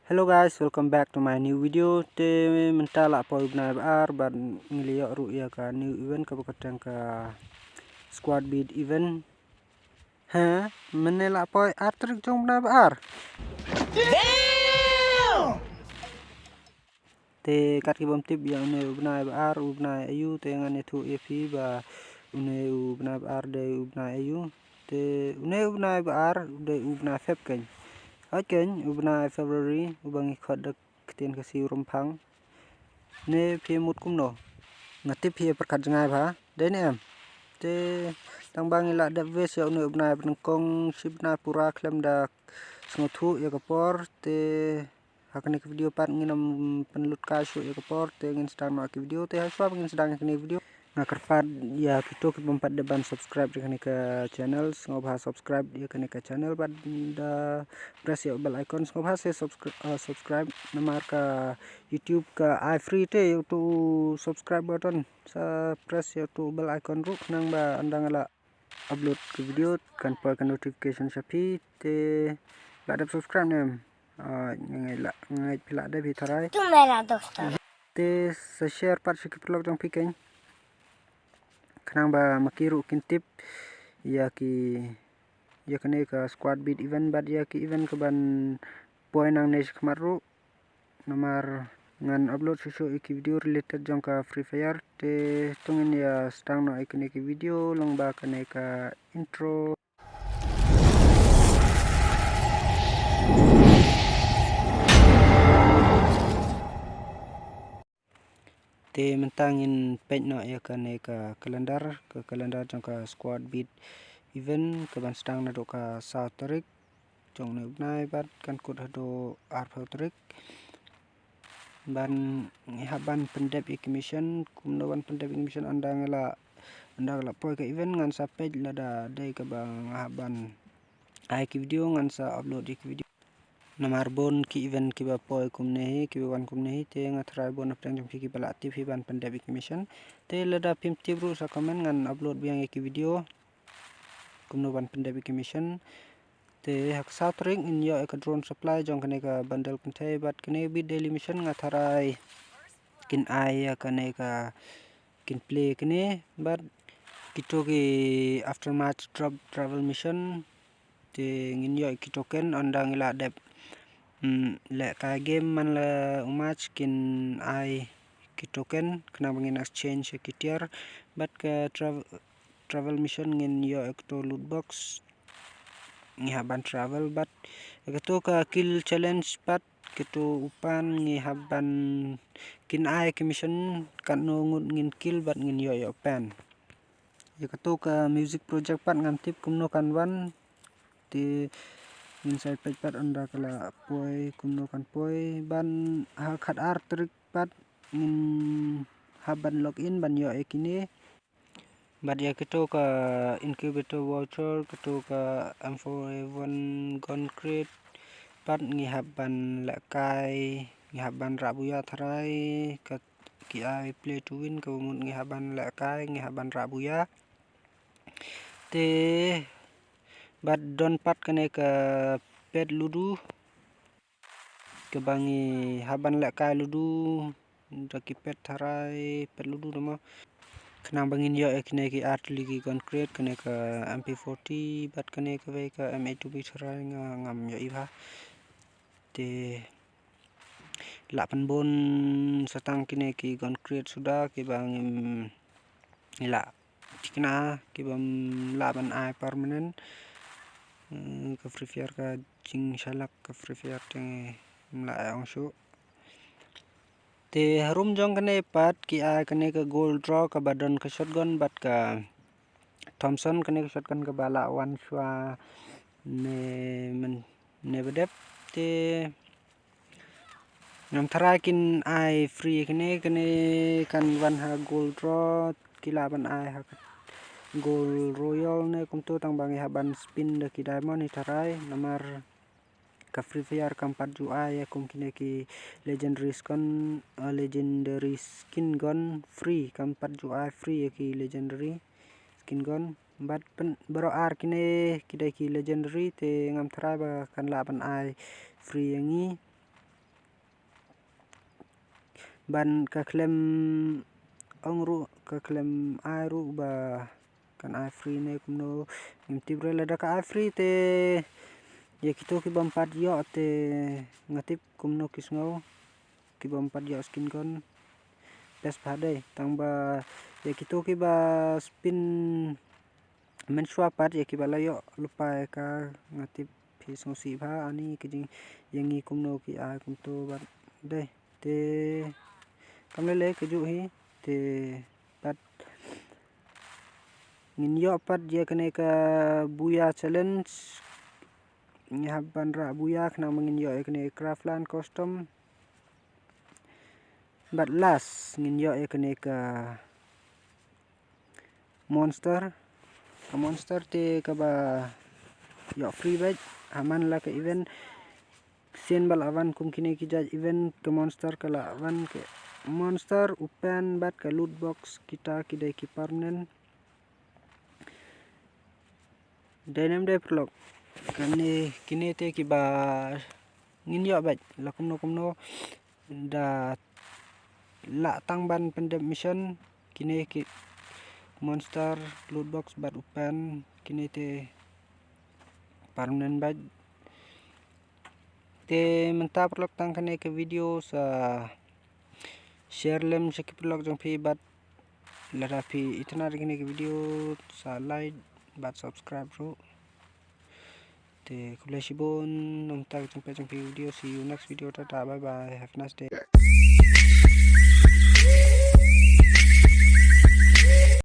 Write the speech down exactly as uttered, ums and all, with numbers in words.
Hello guys, welcome back to my new video. Te mynta la poi u bnai ba ar bad ngi la ïoh ruh ïa ka new event kaba kyrteng ka Squad Beat event. Ha, mynne la poi ar tarik jong u bnai ba ar. Te kat ki bym tip ïa une u bnai ba ar, u bnai aïu, te ngan ïathuh ïa phi ba une u bnai ba ar dei u bnai aïu. Te une u bnai ba ar dei u bnai Feb keiñ. Hooid keiñ, u bnai February uba ngi khot da ka ktien Khasi u Rymphang. Ne phi mut kumno? Nga tip phi pyrkhat jngai bha, dei ne em? Te tang ba ngi la dep wish ïa une u bnai ba nyngkong shi bnai pura khlem da sngewthuh ïa ka por, te ha kane ka video pat ngin ym pynlut kai shuh ïa ka por, te ngin sdang noh ïa ka video. Te ha shuwa ba ngin sdang ïa kane ka video, nga kyrpad ïa kito ki bym pat dep ban subscribe ïa kane ka channel, sngewbha subscribe ïa kane ka channel bad da press ïa u bell icon, sngewbha se subscri- uh, subscribe, namar ka YouTube ka ai free te ïa uto u subscribe button, sa press ïa uto u bell icon ruh khnang ba ynda nga la upload ka video kan poi ka notification sha phi. Te la dep subscribe ne em? Ah, nga ngeit la, nga ngeit phi la dep hi tharai. Tu mera dosto. Te sa share pat sha ki paralok jong phi keiñ, khnang ba ma ki ruh kin tip ïa ki, ïa kane ka Squad Beat event bad ïa ki event kaban poi nangne shakhmat ruh. Namar ngan upload shuh shuh ïa ki video related jong ka Free Fire. Te to ngin ïa sdang noh ïa kane ki video lyngba kane ka intro. Te mynta ngin peit noh ïa kane ka calendar, ka calendar jong ka Squad Beat event kaban sdang naduh ka saw tarik jong une u bnai bad kan kut haduh arphew tarik. Ban ngi hap ban pyndep ïa ki mission, kumno ban pyndep ïa ki mission ynda ngi la, ynda ngi la poi ka event ngan sa peit lada dei kaba nga hap ban ai ki video ngan sa upload ïa ki video. Namar bun ki event kiba poi kumne hi, kiba wan kumne hi, te nga tharai bun na pdeng jong phi kiba la tip hi ban pyndep ïa ki mission. Te lada phim tip ruh sa comment ngan upload biang ïa ki video kumno ban pyndep ïa ki mission. Te ha ka saw tarik ngin ïoh ïa ka drone supply jong kane ka bundle kynthei bad kane bit daily mission nga tharai kin ai ïa kane ka, kin play kane bad kito ki aftermath drop travel mission. Te ngin ïoh ki token ynda ngi la dep, mm, lehkai game man la u match kin ai ki token khnang ba ngin exchange ïa ki tiar. Bad ka trav- travel mission ngin ïoh ïa kato loot box, ngi hap ban travel bad ïa kato ka kill challenge pat kato u pan ngi hap ban, kin ai ki mission katno ngut ngin kill bad ngin ïoh ïa u pan. Ïa kato ka music project pat ngam tip kumno kan wan. Te ngin sa peit pat ynda ka la poi kumno kan poi ban ha khat ar tarik pat ngin hap ban log in ban ïoh ïa kine. Bad ïa kito ka incubator voucher, kito ka M four A one gun crate pat ngi hap ban lehkai, ngi hap ban rah buya tharai ka ki ai play to win kaba mut ngi hap ban lehkai, ngi hap ban rah buya. Te bad don pat kane ka pet ludu kaba ngi hap ban lehkai ludu da ki pet tharai, pet ludu da mo. Khnang ba ngin ïoh ïa kine ki ar tylli ki gun crate, kane ka M P forty bad kane kawei ka M eighty-two B tharai nga ngam ïohi bha. Te lah pynbun sa tang kine ki gun crate suda kiba ngim lah thikna, kibym lah ban ai permanent. Mm, ka Free Fire ka jingshalak ka Free Fire te ngim lah ai ong shuh. Te harum jong kane pat ki ai kane ka gold draw kaba don ka shotgun bad ka Thompson, kane ka shotgun kaba lah wan shuwa ne men ne ba dep. Te ngam tharai kin ai free kane, kane kan wan ha gold draw, ki lah ban ai ha ka gold royal ne kumto, tang ba ngi hap ban spin da ki diamond hi tharai, namar ka Free Fire kam pat ju ai ïa kum kine ki legendary skin, uh, legendary skin gun free, kam pat ju ai free ïa ki legendary skin gun. Bad pyn- baroh ar kine ki dei ki legendary, te ngam tharai ba kan lah ban ai free ïa ngi. Ban ka khlem ong ruh, ka khlem ai ruh ba kan ai free ne kumno, ngim tip re. Lada ka ai free te ïa kito ki bym pat ïoh te nga tip kumno ki sngew, ki bym pat ïoh skin gun. Best pat dei, tang ba ïa kito ki ba spin mynshuwa pat, ïa ki ba la ïoh lypa ïa ka, nga tip phi sngewsih bha. Ani ki jing ïa ngi kumno ki ai kumto bad dei. Te kam lei lei ka juh hi. Te pat ngin ïoh pat ïa kane ka Booyah Challenge. Ngi hap ban rah Booyah khnang ba ngin ïoh ïa kane Craftland Custom. Bad last ngin ïoh ïa kane ka Monster. Ka Monster te kaba ïoh free bad ha man la ka event. Sien ba la wan kum kine ki jait event, ka Monster ka la wan ka Monster, u pen bad ka loot box, kita ki dei ki permanent. Dei ne em dei paralok? Kane, kine te kiba ngin ïoh bad la kumno kumno da lah tang ban pyndep mission, kine ki Monster, loot box bad u pen, kine te permanent bad. Te mynta paralok tang kane ka video, sa share lem sha ki paralok jong phi bad lada phi itynnad ïa kane ka video sa like bad subscribe ruh. Te khublei shibun, nangta ka jingpeit jong phi video, see you next video, tata, bye bye, have a nice day.